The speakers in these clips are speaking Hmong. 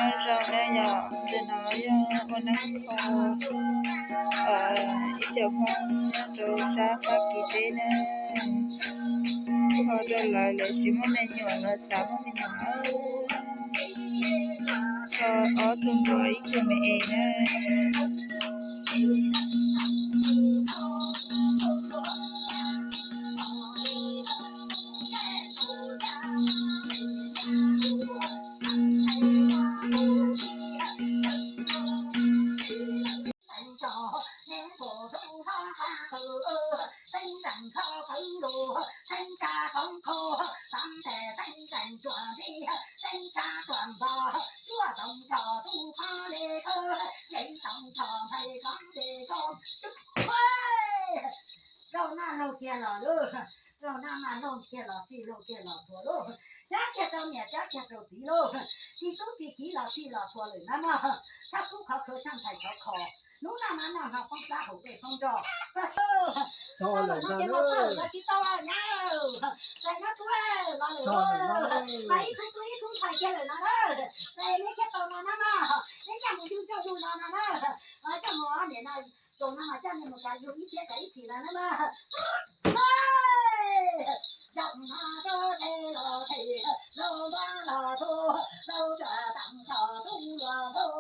Nyob zoo na yom, ntawm no yog ua neeb kho ib co Hmoob nyob rau sab Fab Kis teb na. Kho rau lawv, lawv tsis muaj me nyuam, lawv xav muaj me nyuam na. Kho ob tug npua ib tug me es na. Zaum no laug kiag los lauj, zaum no mas laug kiag los txij, laug kiag los txhuav lauj, cab kiag rau niam cab kiag rau txiv lauj, tsis tub tsis kiv los txij los txhuav lawm na mog. Tshaj kub qhov khawv, tshaj ntxhais qhov kho, hnub no mas noj hno poob plab haus dej poob nroj. Txog lawm no tsis tau nyab, txais nyob tuaj los lawm, mas ib tug tub ib tug ntxhais kiag lawm no na. Txais neb thiaj tau no na mog, neb coj mus yug coj yug no no na, coj mus niam no, tus no mas coj neb mus kav yug ib txhiab kav ib txhis no na mog. Zaum no rau tes los them, rau npab los rau, rau cov tam cov tub los rau,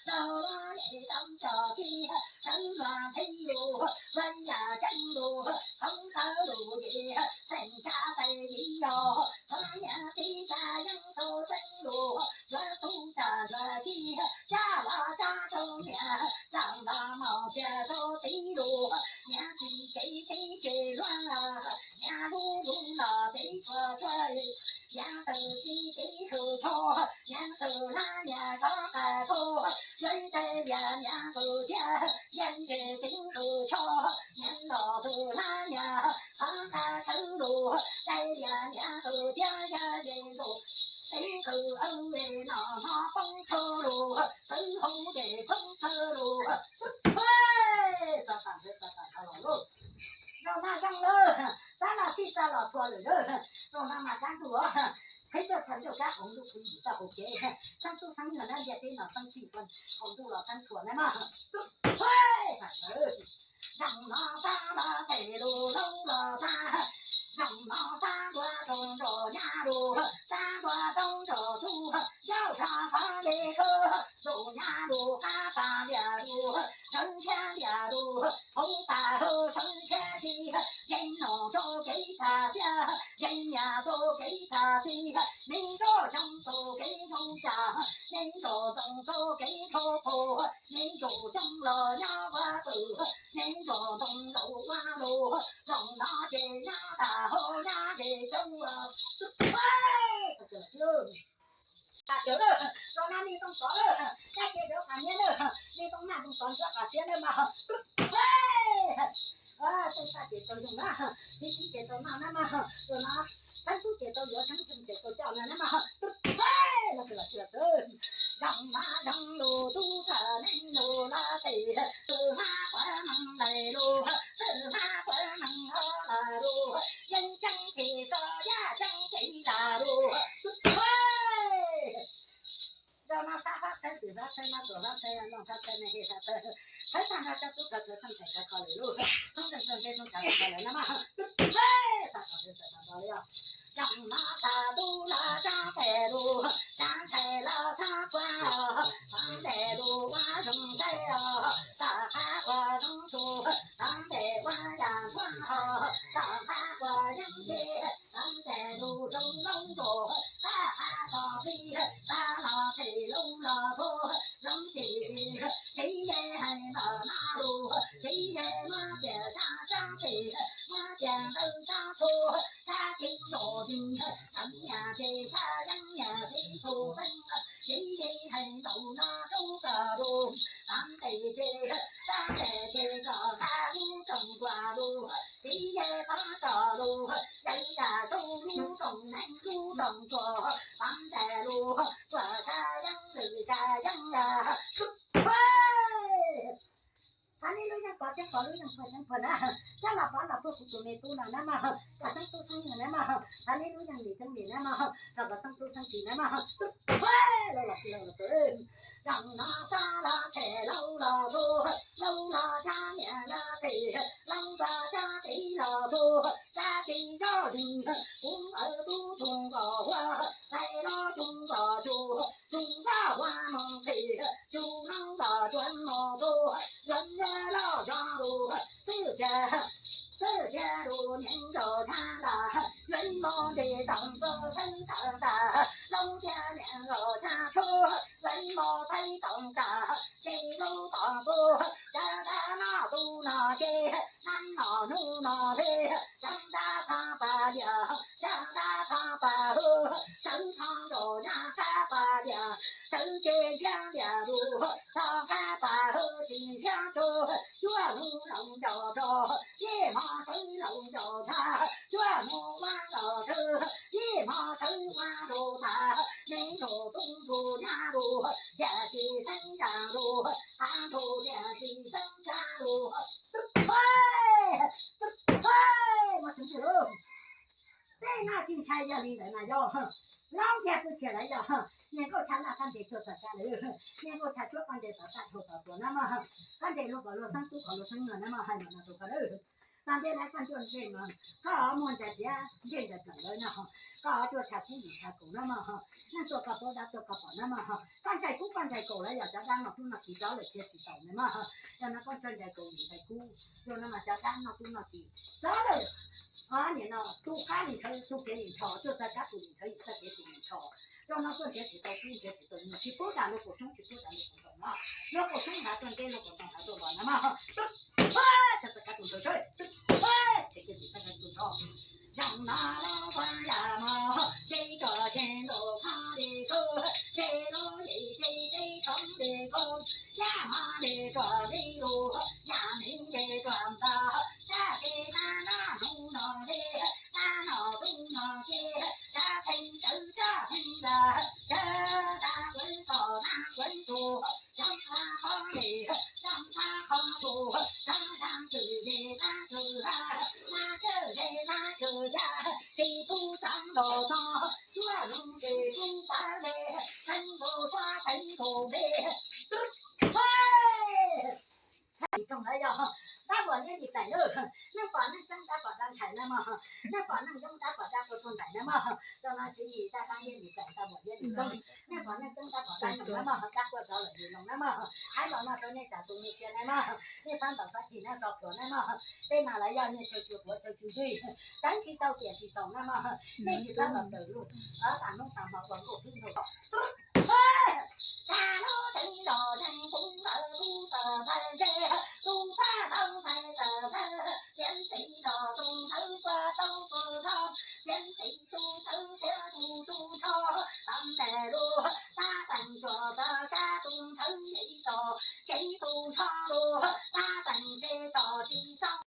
rau los yem tam cov tij, sawv los thib lus, vaj yam ceeb lus, qhov tawv lus ces, teem tsa tes yim los, qhov yam tib tsa yeeb tau tseeb lus, yuav tub tsa yuav tij, tsa los tsa rau niam, tsa los mos tsa rau txiv lus, niam tsis tsev txiv tsis luag, niam lub lub los txiv txhua txhua, niam txwv txiv txiv txhua txhua, niam txwv hlab niam txhua txhua, yuav tes niam niam txwv thiab, yeej tsis txiv txhua txhua, niam los txwv hlab niam, qhov qab tawv lus, tes niam niam txwv thiab, yeej tsis txiv txhua txhua, txiv txwv aw li no hmo poob txhua lus, txwv hauv ces poob txhua lus. Txog tam ntawd txog tam ntawd los lauj. Zaum no zoo lawm, txab los txij txab los txhua lawm lauj. Zaum no mas kab ntuj os, qhib coj thav ncauj kab hauv ntuj, qhib yim txoj hauv kev, xeeb tub xeeb nyuag nab ntiaj teb no xeeb txij hauv ntuj los xeeb txhua na mog. Zaum no txab los tes lus laub los txab, zaum no txab ntua rau nrog nyab lus, txab ntua rau nrog tub, yauj zog qhov le kawg, lus nyab lus qab tas lias lus, sawv ntshiab lias lus, hauv tas hauv sawv ntshiab tib, yeej nom rau kev tas xiab, yeej nyiam rau kev tas tib, neeg nrog xyoo rau kev zoo cas, neeg nrog ntoo rau kev rho pho, neeg nrog xyoo los nyob ua pwm, neeg nrog ntoo los ua lus, zaum no ces nyab tas hauv nyab ces coob. Zaum no nej too tov lawm, kab ces cov qas niab lawm, nej too naj too tov ntsuab qas xiab lawm mas. Tub txaj ces tau zoo na, tib tib ces tau noj na mas, zaum no xeeb tub ces tau yuav, xeeb tub ces tau coj no na mas. Tub txaj los txawm txawm, zaum no zoo lus tub txawm neeg lus los tes, txawm hmab quav meej lais lus, txawm hmab quav meej hauj lwm lus, yeej tseeb tes txog yaj tseeb tes tas lus. Tub txaj Zaum no xab fab txhawb twm fab txhawb nab tuam fab txhawb looj fab txhawb me he fab txhawb, txhawb tag nrho cov tub cov ntxhais txheej ntxhais cov kho lwm lub, txhoob txheej txhua ntsej txhua chaw kho lawm na maj. Tub txhawb tag tod twb txawm tag nrho li os. Zaum no tag tub los txhab pem lus, txhab ntxhais los txhab kuab os, txhab ntes lus ua zoo ntxhais os, txhab qab ua zoo txhua, txhab ntes ua yam npuaj os, txhab qab ua yeeb txhij, txhab ntes lus zoo loob nkaus, txhab qab txog plig, txhab los phem loob los phuaj, loob tsis, txiv yeej hais ntawm no lus, txiv yeej muab tias txhab txhab phem, muab tias ntawd txhab txhua, txhab tsis nkaus tsis, txhab nyam tsis txhab yeeb nyam tsis txhua peeb, txiv yeej hais ntawm no rub kom lus, txhab ntes ces, txhab ntes ces kom qab lub rooj nkuaj lus, txiv yeej pab kom lus, yeej yam rub lub rooj neeb lub rooj nkuaj, txhab ntes lus, kuaj txhab yeeb lwm txhab yeeb yam. Txhab neb lub yeej pov tseeb pov lub yeej phuaj tseeb phuaj na, cab los pov los phuaj kuv tus me tub no na maj, kom xeeb tub xeeb nyuag na maj, txhab neb lub yeej lim tseeb lim na maj, kom xeeb tub xeeb lim na maj. Zaum no sab los them laus los tuag, laus los sab niam los them, laus los sab txiv los tuag, sab txiv zog zis, kuv ntawd tub tug nkaus huab, tais los tug nkaus tsuj, tug nkaus huab mus qhis, tsuj hnub los tsuav mus tuag, tsuav ntsuab los zog lus, twb cia, twb cia lus niam nkaus tshaj ntas, yuav mus ntes tau nkaus txheeb tawm tas, laus cia niam nkaus tshaj tshuaj, yuav mus peb tau tas, ces laus tom tuag, cov dab no tus no ces, dab no hnub no ces, cov dab qhov pas lias, cov dab qhov pas hwj, sawv qhov nkaus nyab qab pas lias, sawv ces ntiab lias lus, tog qab pas hwj tsis ntiab tug, cuaj hnub laus ncaus rog, yej hmo sawv laus ncaus tag, cuaj hnub ua nkaus twg, yej hmo sawv ua nkaus tas, me nkaus tub nkaus nyab lus, yam tsis xeeb ntsa lus, av nkaus yam tsis xeeb ntsa lus. Tej no tsis ntshai yog li ntawd mas yog, laub ntiag pw tsis lawv yog, niag nkauj tshav ntaj qab ntes tuag txog sab lawm, niag nkauj tshav tshuab qab ntes tom sab dhau tom tuag na mog, qab ntes luag pom luag xeeb tub pom luag xeeb no na mog, hais mam no tus koj lawm. Tag ntiaj lawv koj ncuaj ntsej no, koj muag ntsa tiav ntsej ntsa dlawm lawv no, koj tuaj tshav kub yim tshav kaum na mog, neej tuaj koj paub dab tuaj koj pom na mog, koj ntshai kub koj ntshai kaum lawv yog cov dab noj kub noj kis txob lawm thiaj tsis tau na mog, yog no koj ntshai ntshai kaum yim ntshai kub, yog no mas cov dab noj kub noj kis txob lawm. Nim no tu qab nim nthawv tu kev nim nrho, tuaj txog kab tus nim nthawv yim txog kev tus nim nrho, yog no tuaj nrhiav tsis tau kub nrhiav tsis tau nyiaj, tsis pub dag luag kaum xyoob tsis pub dag luag kaum ntoo no, luag kaum xyoob hnav tuaj nteb luag kaum ntoo hnav tuaj los na mog. Txog kab tus nthawv sawv, ces cia tus nthawv tus nrho. Zaum no los ua yam mos, ces tso ces nkaus qhov li kub, ces lub yim ces ces tsob li kub, yam mos li tso li lus, yam miv li tso npog, sab ces nab nab hnub no li, nab no tub no ces, sab theej sawv sab theej nta, sawv nta kuv tom nab kuv tus, sab nta qhov li, sab nta qhov tus, sab nta twm li nab twm ha, nab twm li nab twm ya, tsis pub sab ntaus no, cuaj lub tsis pub sab li, teeb nkaus suab teeb nkaus li. Thaij rooj lawm yog, dab npam yeeb lim plaim lawm, neej pom neej tseeb dab pom dab ntshai na mog, neej pom neej yoob dab pom dab quaj tuag nplaim na mog, rau no siv yim dab dab yeeb lim plaim dab npam yeeb lim toob, neej pom neej tseeb dab pom dab nyoos na mog, dab quaj rov lawm yim loo na mog, hais los no rau nej tsav tus me tia na mog, nej txhob ntaus txhob chim na tso plhuav na mog, tej no lawv yog nej chaw tsw quav chaw tsw ntswg, teeb tsis tau tiam tsis tau na mog, nej tsis txhob los raws luag, tas hnub tas hmo ua nkauj hlwb nraug.